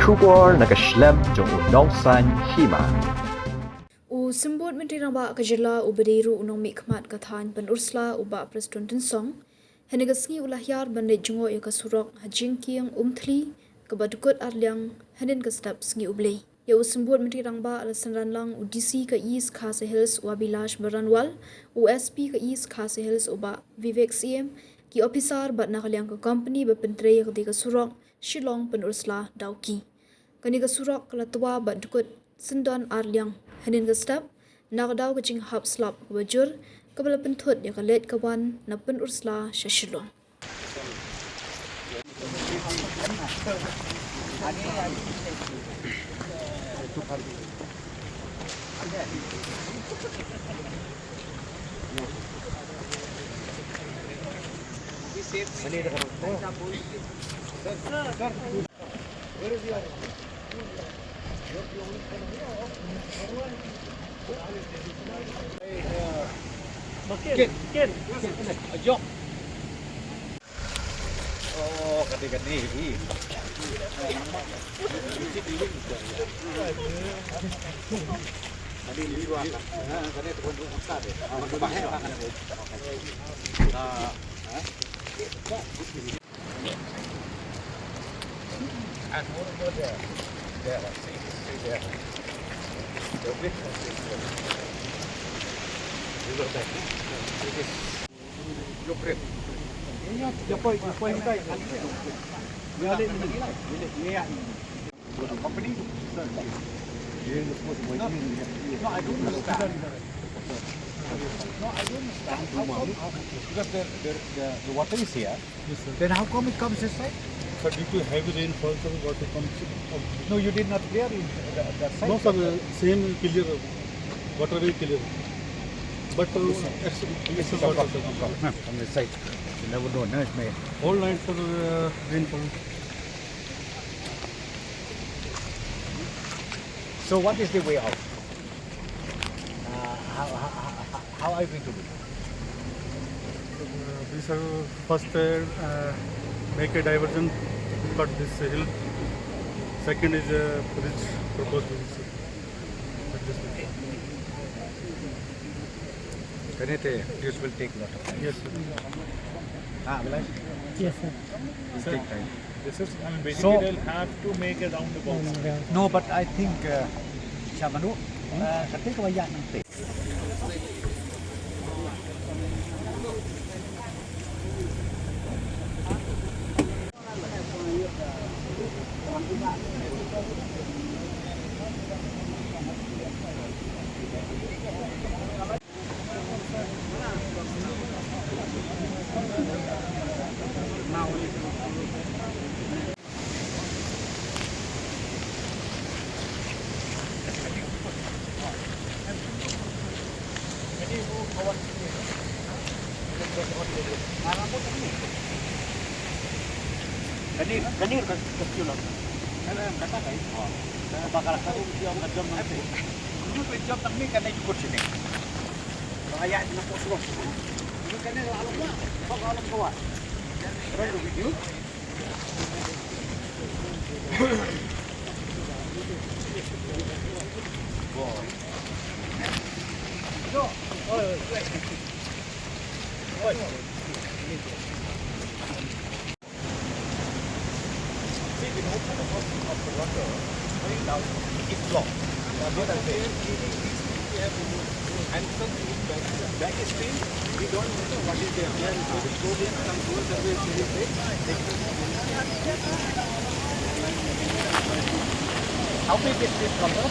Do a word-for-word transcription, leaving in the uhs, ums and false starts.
Khubor na ka shlem jong u nongsan hima. U Symbud Myntri Rangbah ka jylla uba dei ruh u nongmihkhmat ka thaiñ Pynursla u Bah Prestone Tynsong, hynne ka sngi u la hiar ban leit jngoh ïa ka surok ha Jingkieng Umthli kaba dkut arliang hynnin ka step Sngi U Blei. Ïa u Symbud Myntri Rangbah la synran lang u D C ka East Khasi Hills u Abhilash Baranwal, u S P ka East Khasi Hills u Bah Vivek Syiem, ki ophisar bad na ka liang ka kompani ba pyntrei ïa katei ka surok Shillong Pynursla Dawki. Kane ka surok ka la twa bad dkut syndon arliang hynnin ka step na ka daw ka jinghap slap kaba jur kaba la pynthut ïa ka leit ka wan na Pynursla sha Shillong. And moreover, there, there, see, see there. The witness is here. River bank. It is your friend. Company? No, no, I don't understand. No, I don't understand. How come, how come? Because the, the, the, the water is here. Yes, sir. Then how come it comes this side? Sir, due to heavy rainfall, sir, water comes up. No, you did not clear it, that, that side. No, sir, same clear, water will clear. But, uh, ex-, excess water, sir. From the side. You never know, no, it may. All night, sir, uh, rainfall. So what is the way out? Uh, how, how, how, how are we going to do? Uh, we shall first, uh, uh, make a diversion, cut this hill. Second is a bridge, proposed bridge. Adjustment. Kane te, this will take lot of time. Yes, sir. Ah, Abhilash? Yes, sir. It will take time. This is, I mean, basically, so they'll have to make a roundabout. No, but I think, uh, Shamanu, uh, kate ka waya nang te. Kane, kane ka, ka kiew lang. Kane ka ta kai. Ba ka la ka jump, ka jump nang te. Kane ka jump nang ni kane jukut sini. Ba ya ni ko suruh. Kane la alam ba, ba ka alam kawa. Kane ka video. How big is this number?